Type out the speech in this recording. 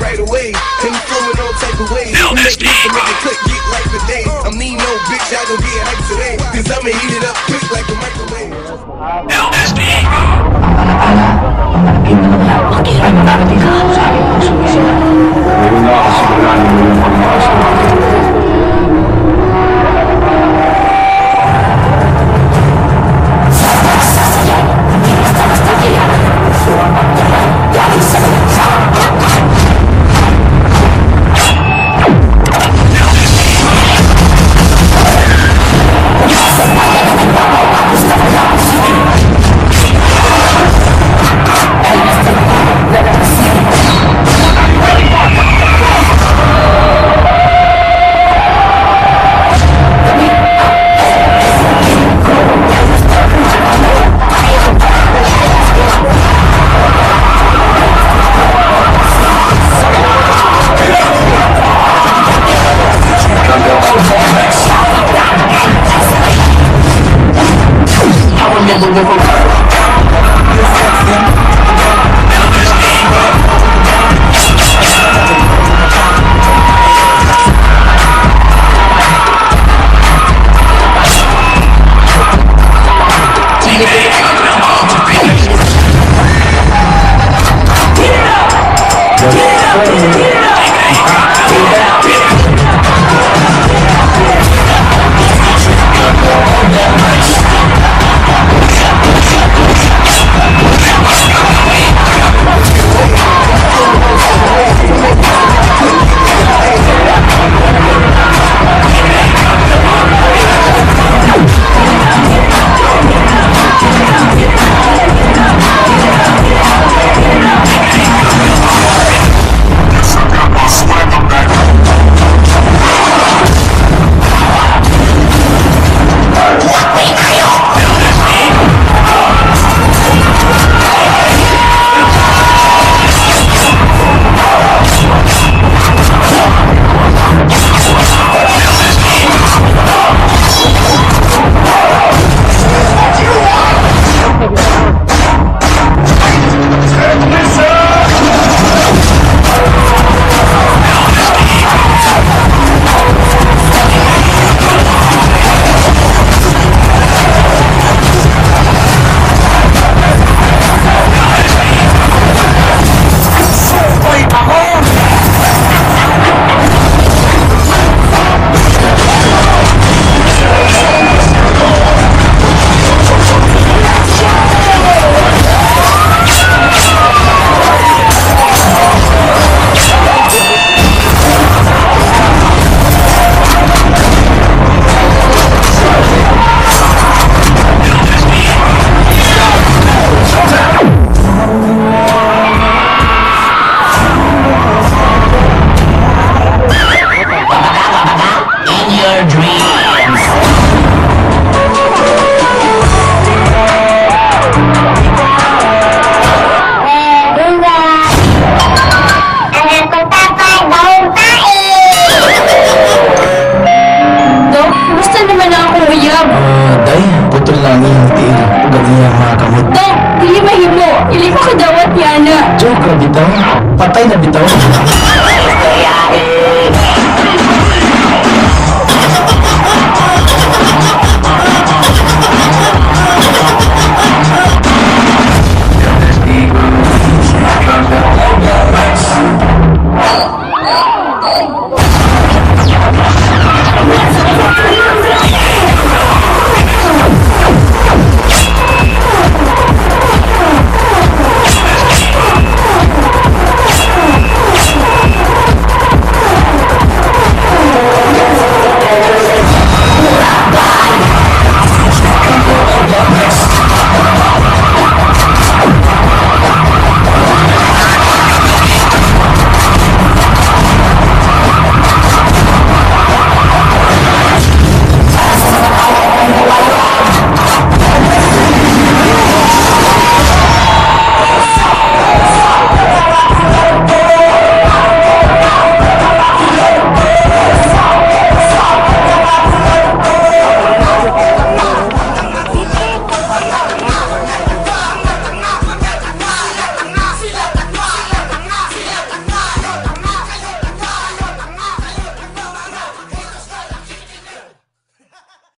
Right away. And we flowing all type of ways. We make this to make it click, get life a day. I'm Nino, bitch, I gon' get hyped today. 'Cause I'ma heat it up quick like a microwave. Ang alaala, ang malagim na mga ay mananatili sa aking puso isipan. Ngayon na kasigurahan mo yung pagmamahal sa akin. In your dreams. Dua. Anak ko tatay, daong tae. Dok, kumusta naman ang akong uyab? Ah, day, putol lang ang iyang tiil ug ang iyang mga kamot. Dok, dili mahimo. Dili ko kadawat niya na. Joke ra bitaw. Patay na bitaw.